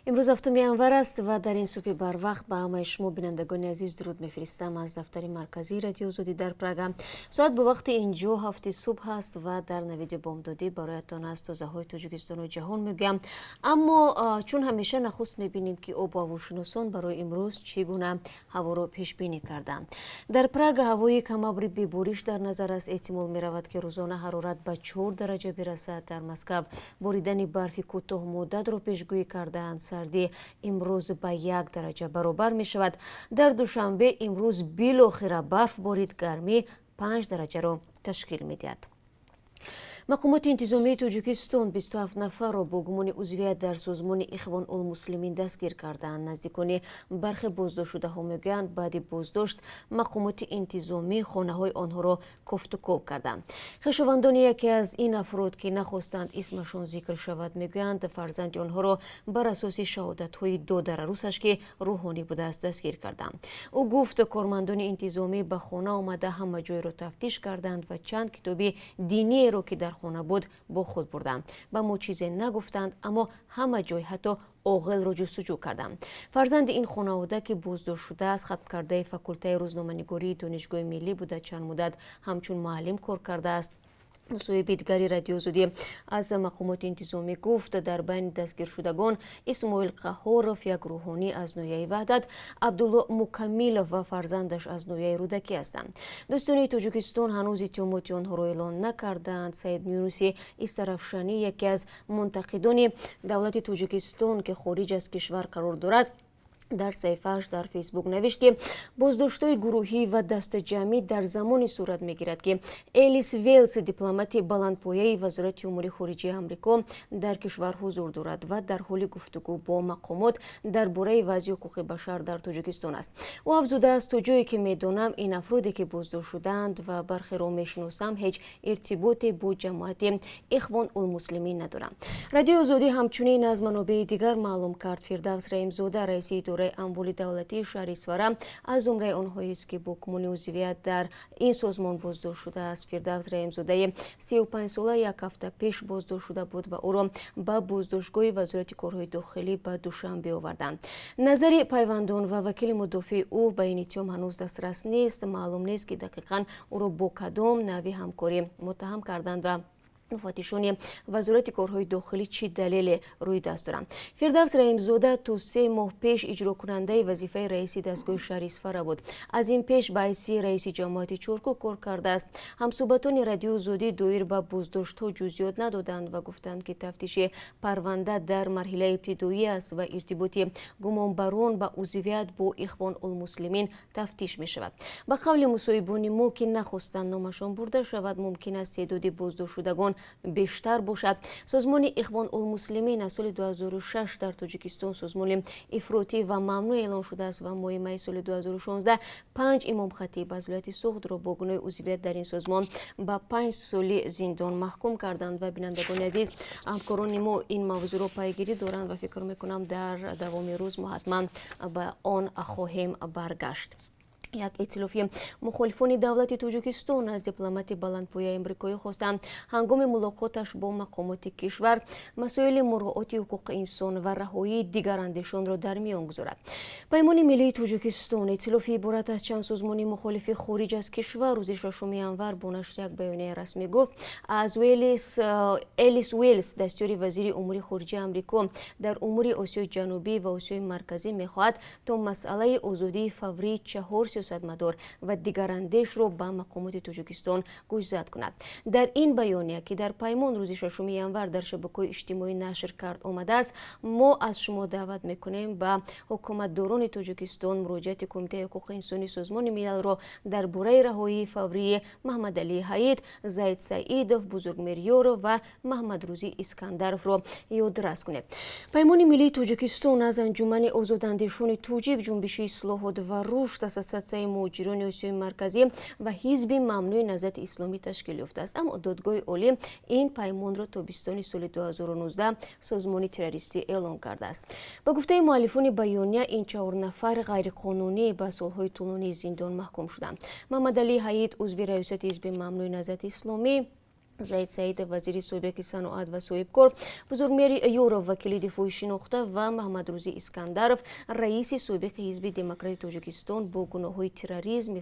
Имрӯз 7 январ аст ва дар ин субҳи барвақт ба ҳамаи шумо, бинандагони азиз, дуруд мефиристам аз дафтари марказии Радиои Озодӣ дар Прага. Соат бо вақти инҷо 7-и субҳ аст ва дар навиди бомдодӣ бароятон аз тозаҳои Тоҷикистону ҷаҳон мегӯям. Аммо чун ҳамеша, нахуст мебинем, ки обу ҳавошиносон барои имрӯз чӣ гуна ҳаворо пешбинӣ карданд. Дар Прага ҳавои камабри бебориш дар назар аст. Эҳтимол меравад, ки рӯзона ҳарорат ба 4 дараҷа бирасад. Дар Москав боридани барфи кӯтоҳмуддатро пешгӯӣ кардаанд. Сардӣ имрӯз ба 1 дараҷа баробар мешавад. Дар Душанбе имрӯз билохира барф борид, гармӣ 5 дараҷаро ташкил медиҳад. Мақомоти интизомии Тоҷикистон 27 нафарро бо гумони узвият дар созмони Ихвон улмуслимин дастгир кардаанд. Наздикони бархе боздоштшудаҳо мегӯянд, баъди боздошт мақомоти интизомӣ хонаҳои онҳоро кофтукоб карданд. Хешовандони яке аз ин афрод, ки нахостанд исмашон зикр шавад, мегӯянд, фарзанди онҳоро бар асоси шаҳодатҳои додарарӯсаш, ки рӯҳонӣ будааст, дастгир карданд. Ӯ гуфт, кормандони интизомӣ ба хона омада, ҳама ҷойро тафтиш карданд ва чанд китоби диниеро, ки дар хона буд, бо худ бурданд. Ба мо чизе нагуфтанд, аммо ҳама ҷой, ҳатто оғилро ҷустуҷӯ карданд. Фарзанди ин хонавода, ки боздошт шудааст, хатмкардаи факултаи рӯзноманигории Донишгоҳи миллӣ буда, чанд муддат ҳамчун муаллим кор кардааст. Мусоҳиби дигари Радиои Озодӣ аз мақомоти интизомӣ гуфт, дар байни дастгиршудагон Исмоил Қаҳоров, як рӯҳонӣ аз ноҳияи Ваҳдат, Абдулло Мукаммилов ва фарзандаш аз ноҳияи Рӯдакӣ ҳастанд. Додситонии Тоҷикистон ҳанӯз иттиҳомоти онҳоро эълон накардаанд. Саид Юнуси Истарафшанӣ, яке аз мунтақидони давлати Тоҷикистон, ки хориҷ аз кишвар қарор дорад, дар саҳифааш дар Фейсбук навишт, ки боздоштҳои гурӯҳӣ ва дастаҷамъӣ дар замоне сурат мегирад, ки Элис Велс, дипломати баландпояи Вазорати умури хориҷияи Амрико, дар кишвар ҳузур дорад ва дар ҳоли гуфтугӯ бо мақомот дар бораи вазъи ҳуқуқи башар дар Тоҷикистон аст. Ӯ афзудааст, то ҷое ки медонам, ин афроде, ки боздошт шудаанд ва бархеро мешиносам, ҳеҷ иртиботе бо ҷамоати Ихвон улмуслимин надоранд. Радиои Озодӣ ҳамчунин аз манобеи дигар маълум кард, Фирдавс Раҳимзода, раиси идораи амволи давлатии шаҳри Исфара, аз зумраи онҳоест, ки бо гумони узвият дар ин созмон боздошт шудааст. Фирдавс Раҳимзодаи 35-сола як ҳафта пеш боздошт шуда буд ва ӯро ба боздоштгоҳи Вазорати корҳои дохилӣ ба Душанбе оварданд. Назари пайвандон ва вакили мудофии ӯ ба ин иттиҳом ҳанӯз дастрас нест. Маълум нест, ки дақиқан ӯро бо кадом навъи ҳамкорӣ муттаҳам карданд ва муфаттишони Вазорати корҳои дохилӣ чӣ далеле рӯи даст доранд. Фирдавс Раҳимзода то 3 моҳ пеш иҷрокунандаи вазифаи раиси дастгоҳи шаҳри Исфара буд. Аз ин пеш ба ҳайси раиси ҷамоати Чоркӯ кор кардааст. Ҳамсӯҳбатони Радиои Озодӣ доир ба боздоштҳо ҷузъиёт надоданд ва гуфтанд, ки тафтиши парванда дар марҳилаи ибтидоӣ аст ва иртиботи гумонбарон ба узвият бо Ихвон улмуслимин тафтиш мешавад. Ба қавли мусоҳибони мо, ки нахостанд номашон бурда шавад, мумкин аст теъдоди боздоштшудагон бештар бошад. Созмони Ихвон улмуслимин аз соли 2006 дар Тоҷикистон созмони ифротӣ ва мамнӯъ эълон шудааст ва моҳи майи соли 2016 панҷ имомхатиб аз вилояти Суғдро бо гуноҳи узвият дар ин созмон ба 5 соли зиндон маҳкум карданд. Ва, бинандагони азиз, ҳамкорони мо ин мавзӯъро пайгирӣ доранд ва фикр мекунам, дар давоми рӯз мо ҳатман ба он хоҳем баргашт. Як эътилофи мухолифони давлати Тоҷикистон аз дипломати баландпояи амрикоӣ хостанд, ҳангоми мулоқоташ бо мақомоти кишвар масоили муроати ҳуқуқи инсон ва раҳоии дигарандешонро дар миён гузорад. Паймони миллии Тоҷикистон, эътилофи иборат аз чанд созмони мухолифи хориҷ аз кишвар, рӯзи 6 январ бо нашри як баёнияи расмӣ гуфт, аз Элис Уэлс, дастёри вазири умури хориҷаи Амрико дар умури Осиёи Ҷанубӣ ва Осиёи Марказӣ, мехоҳад, то масъалаи озодии фаврии чаҳор сиёсатмадор ва дигарандешро ба мақомоти Тоҷикистон гӯшзад кунад. Дар ин баёния, ки дар Паймон рӯзи 6 январ дар шабакаҳои иҷтимоӣ нашр кард, омадааст: мо аз шумо даъват мекунем, ба ҳукуматдорони Тоҷикистон муроҷиати Кумитаи ҳуқуқи инсони Созмони Милалро дар бораи раҳоии фаврии Маҳмадалии Ҳаид, Зайд Саидов, Бузургмеҳр Ёров ва Маҳмадрӯзӣ Искандаровро ёдрас кунед. Паймони миллии Тоҷикистон аз Анҷумани озодандешони тоҷик, Ҷунбиши ислоҳот ва рушд, Ассотсиатсияи муҳоҷирони Осиёи Марказӣ ва ҳизби мамнӯи Наҳзати Исломӣ ташкил ёфтааст. Аммо Додгоҳи Олӣ ин паймонро тобистони соли 2019 созмони террористӣ эълон кардааст. Ба гуфтаи муаллифони баёния, ин чаҳор нафар ғайриқонунӣ ба солҳои тӯлонии зиндон маҳкум шуданд. Маҳмадалӣ Ҳаид, узви раёсати ҳизби мамнӯи Наҳзати Исломӣ. Заид Саидов, вазири собиқи саноат ва соҳибкор, Бузургмеҳри Ёров, вакили дифои шинохта, ва Маҳмадрӯзӣ Искандаров, раиси собиқи Ҳизби Демократи Тоҷикистон, бо гуноҳҳои терроризм,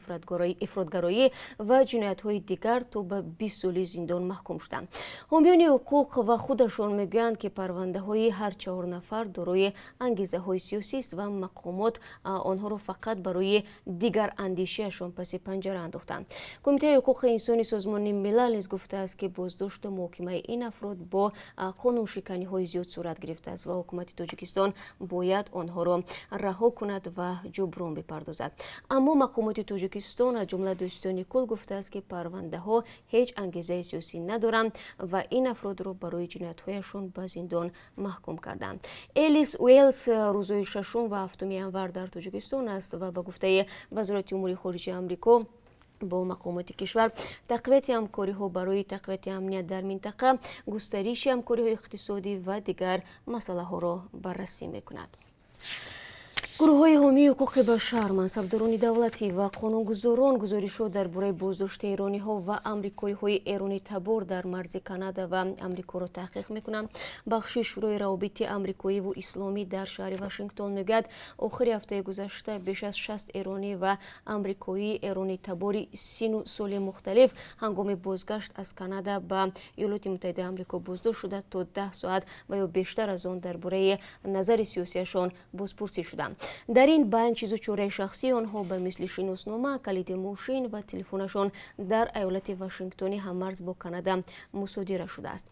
ифротгароӣ ва ҷиноятҳои дигар то ба 20 соли зиндон маҳкум шуданд. Ҳомиёни ҳуқуқ ва худашон мегӯянд, ки парвандаҳои ҳар чаҳор нафар дорои ангезаҳои сиёсист ва мақомот онҳоро фақат барои дигарандешиашон паси панҷара андохтанд. Кумитаи ҳуқуқи инсони Созмони Милал низ гуфтааст, ки боздошту муҳокимаи ин афрод бо қонуншиканиҳои зиёд сурат гирифтааст ва ҳукумати Тоҷикистон бояд онҳоро раҳо кунад ва ҷуброн бипардозад. Аммо мақомоти Тоҷикистон, аз ҷумла Додситони кул, гуфтааст, ки парвандаҳо ҳеҷ ангезаи сиёсӣ надоранд ва ин афродро барои ҷиноятҳояшон ба зиндон маҳкум карданд. Элис Уэллс рӯзҳои шашум ва ҳафтуми январ дар Тоҷикистон аст ва, ба гуфтаи Вазорати умури хориҷаи Амрико, бо мақомоти кишвар тақвияти ҳамкориҳо барои тақвияти амният дар минтақа, густариши ҳамкориҳои иқтисодӣ ва дигар масъалаҳоро баррасӣ мекунад. Гурӯҳҳои ҳомии ҳуқуқи башар, мансабдорони давлатӣ ва қонунгузорон гузоришҳо дар бораи боздошти эрониҳо ва амрикоиҳои эронитабор дар марзи Канада ва Амрикоро таҳқиқ мекунанд. Бахши Шӯрои равобити амрикоиву исломӣ дар шаҳри Вашингтон мегӯяд, охири ҳафтаи гузашта беш аз 60 эронӣ ва амрикоии эронитабори сину соли мухталиф ҳангоми бозгашт аз Канада ба Иёлоти Муттаҳидаи Амрико боздошт шуда, то 10 соат ва ё бештар аз он дар бораи назари сиёсиашон бозпурсӣ шуданд. Дар ин байн чизу чораи шахсии онҳо, ба мисли шиноснома, калиди мошин ва телефонашон, дар айолати Вашингтони ҳаммарз бо Канада мусодира шудааст.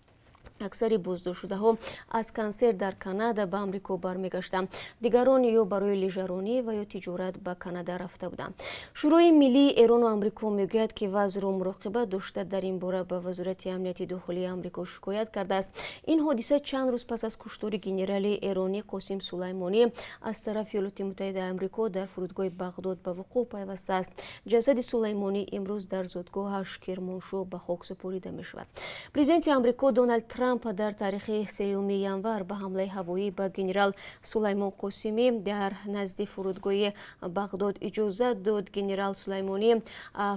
Аксари боздоштшудаҳо аз консерт дар Канада ба Амрико бармегаштанд. Дигарон ё барои лижаронӣ ва ё тиҷорат ба Канада рафта буданд. Шӯрои миллии Эрону Амрико мегӯяд, ки вазъро муроқибат дошта, дар ин бора ба Вазорати амнияти дохилии Амрико шикоят кардааст. Ин ҳодиса чанд рӯз пас аз куштори генерали эронӣ Қосим Сулаймонӣ аз тарафи Иёлоти Муттаҳидаи Амрико дар фурудгоҳи Бағдод ба вуқӯъ пайвастааст. Ҷасади Сулаймонӣ имрӯз дар зодгоҳаш Кермоншоҳ ба хок супорида мешавад. Президенти Амрико Доналд Трамп дар таърихи 3 январ ба ҳамлаи ҳавоӣ ба генерал Сулаймон Қосимӣ дар назди фурудгоҳи Бағдод иҷозат дод. Генерал Сулаймонӣ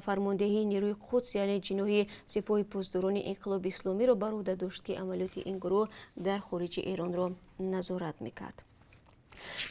фармондеҳии нерӯи Қудс, яъне ҷиноҳи Сипоҳи Посдорони Инқилоби Исломиро бар уҳда дошт, ки амалиёти ин гурӯҳ дар хориҷи Эронро назорат мекард.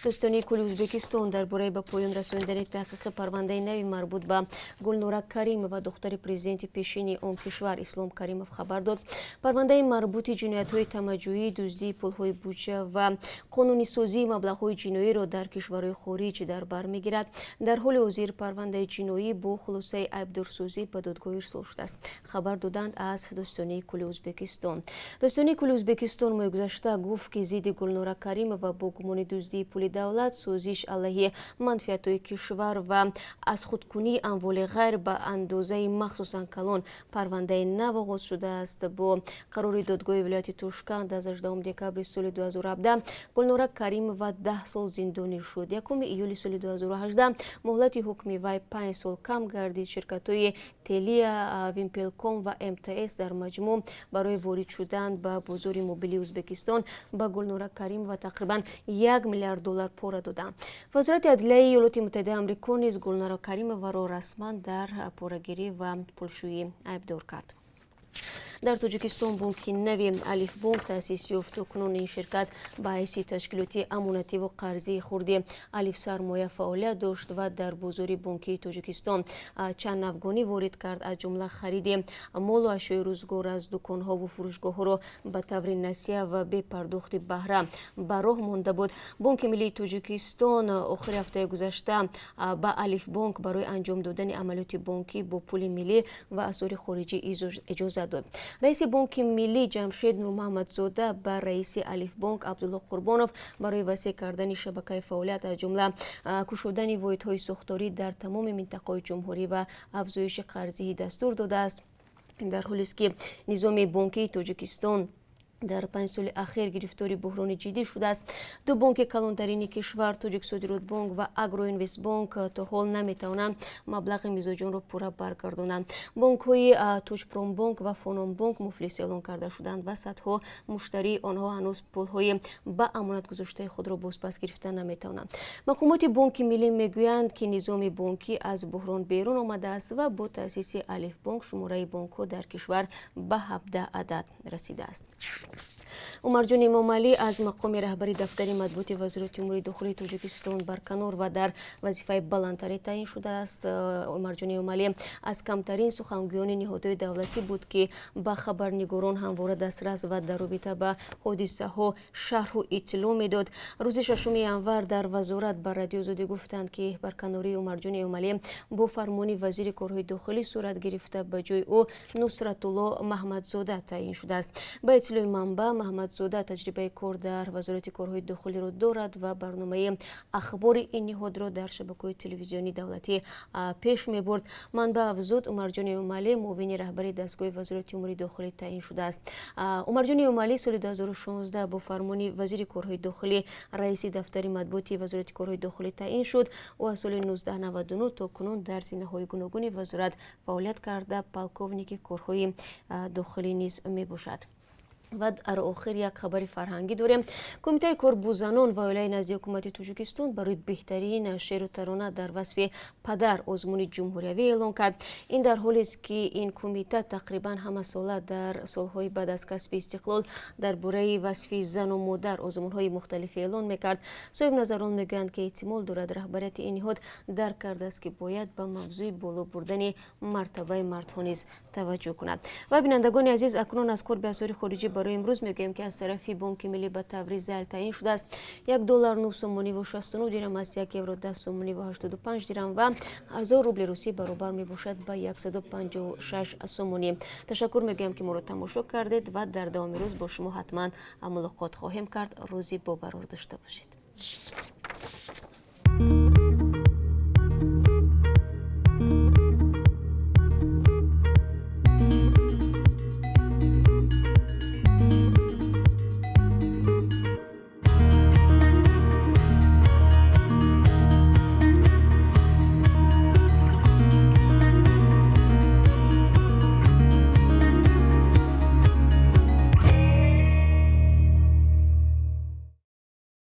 Додситонии кулли Ӯзбекистон дар бораи ба поён расонидани таҳқиқи парвандаи нави марбут ба Гулнора Каримова, духтари президенти пешини он кишвар Ислом Каримов, хабар дод. Парвандаи марбути ҷиноятҳои тамаъҷӯӣ, дуздии пулҳои буҷа ва қонунисозии маблағҳои ҷиноиро дар кишварҳои хориҷ дар бар мегирад. Дар ҳоли ҳозир парвандаи ҷиноӣ бо хулосаи айбдорсозӣ ба додгоҳ ирсол шудааст, хабар доданд аз Додситонии кулли Ӯзбекистон. Додситонии кулли Ӯзбекистон моҳи гузашта гуфт, ки зидди Гулнора Каримова бо гумони дуздии пули давлат, созиш алайҳи манфиатҳои кишвар ва аз худкунии амволи ғайр ба андозаи махсусан калон парвандаи нав оғоз шудааст. Бо қарори додгоҳи вилояти Тошканд аз 18 декабри соли 2017 Гулнора Каримова 10 сол зиндонӣ шуд. 1 июли соли 2018 муҳлати ҳукми вай 5 сол кам гардид. Ширкатҳои Телия, Вимпелком ва МТС дар маҷмӯъ барои ворид шудан ба бозори мобилии Ӯзбекистон ба Гулнора Каримова тақрибан 1 миллиард доллар пора доданд. Вазорати адлияи Иёлоти Муттаҳидаи Амрико низ Гулнора Каримоваро расман дар порагирӣ ва пулшӯӣ айбдор кард. Дар Тоҷикистон бонки нави Алифбонк таъсис ёфту кунун ин ширкат ба ҳайси ташкилоти амонативу қарзии хурди Алифсармоя фаъолият дошт ва дар бозори бонкии Тоҷикистон чанд навгонӣ ворид кард, аз ҷумла хариди молу ашёи рӯзгор аз дуконҳову фурӯшгоҳҳоро ба таври насия ва бепардохти баҳра ба роҳ монда буд. Бонки Миллии Тоҷикистон охири ҳафтаи гузашта ба Алифбонк барои анҷом додани амалиёти бонкӣ бо пули миллӣ ва асъори хориҷӣ иҷозат дод. Раиси Бонки Миллӣ Ҷамшед Нурмуҳаммадзода ба раиси Алифбонк Абдулло Қурбонов барои васеъ кардани шабакаи фаъолият, аз ҷумла кушодани воҳидҳои сохторӣ дар тамоми минтақаҳои ҷумҳурӣ ва афзоиши қарздиҳӣ дастур додааст. Дар ҳолест, ки низоми бонкии Тоҷикистон Дар 5 соли ахир гирифтори буҳрони ҷиддӣ шудааст. Ду бонки калонтарини кишвар, Тоҷиксодиротбонк ва Агроинвестбонк, то ҳол наметавонанд маблағи мизоҷонро пурра баргардонанд. Бонкҳои Тоҷпромбонк ва Фанонбонк муфлис эълон карда шуданд ва садҳо муштарии онҳо ҳанӯз пулҳои ба амонат гузоштаи худро бозпас гирифта наметавонанд. Мақомоти Бонки Миллӣ мегӯянд, ки низоми бонкӣ аз буҳрон берун омадааст ва бо таъсиси Алифбонк шумораи бонкҳо дар кишвар ба 17 адад расидааст. Умарҷон Эмомалӣ аз мақоми раҳбари дафтари матбуоти Вазорати умури дохилии Тоҷикистон барканор ва дар вазифаи баландтаре таъин шудааст. Умарҷон Эмомалӣ аз камтарин сухангӯёни ниҳодҳои давлатӣ буд, ки ба хабарнигорон ҳамвора дастрас ва дар робита ба ҳодисаҳо шарҳу иттилоъ медод. Рӯзи 6 январ дар вазорат ба Радиои Озодӣ гуфтанд, ки барканории Умарҷон Эмомалӣ бо фармони вазири корҳои дохилӣ сурат гирифта, ба ҷои ӯ Нусратулло Маҳмадзода таъин шудааст. Ба иттилои манбаъ, Маҳмадзода таҷрибаи кор дар Вазорати корҳои дохилиро дорад ва барномаи ахбори ин ниҳодро дар шабакаҳои телевизионии давлатӣ пеш мебурд. Манбаъ афзуд, Умарҷон Эмомалӣ муовини раҳбари дастгоҳи Вазорати умури дохилӣ таъин шудааст. Умарҷон Эмомалӣ соли 2016 бо фармони вазири корҳои дохилӣ раиси дафтари матбуоти Вазорати корҳои дохилӣ таъин шуд. Ӯ аз соли 1999 то кунун дар зинаҳои гуногуни вазорат фаъолият карда, полковники корҳои дохилӣ низ мебошад. Ва дар охир як хабари фарҳангӣ дорем. Кумитаи кор бо занон ва оилаи назди ҳукумати Тоҷикистон барои беҳтарин шеъру тарона дар васфи падар озмуни ҷумҳуриявӣ эълон кард. Ин дар ҳолест, ки ин кумита тақрибан ҳамасола дар солҳои баъд аз касби истиқлол дар бораи васфи зану модар озмунҳои мухталиф эълон мекард. Соҳибназарон мегӯянд, ки эҳтимол дорад раҳбарияти ин ниҳод дарк кардааст, ки бояд ба мавзӯи боло бурдани мартабаи мардҳо низ таваҷҷӯҳ кунад. Ва, бинандагони азиз, акнун аз қурби асъори хориҷӣ барои имрӯз мегӯем, ки аз тарафи Бонки Миллӣ ба таври зайл таъин шудааст. 1 доллар 9 сомониву 69 дирам аст, 1 евро 10 сомониву 85 дирам ва 1000 рубли русӣ баробар мебошад ба 156 сомонӣ. Ташаккур мегӯям, ки моро тамошо кардед, ва дар давоми рӯз бо шумо ҳатман мулоқот хоҳем кард. Рӯзи бобарор дошта бошед.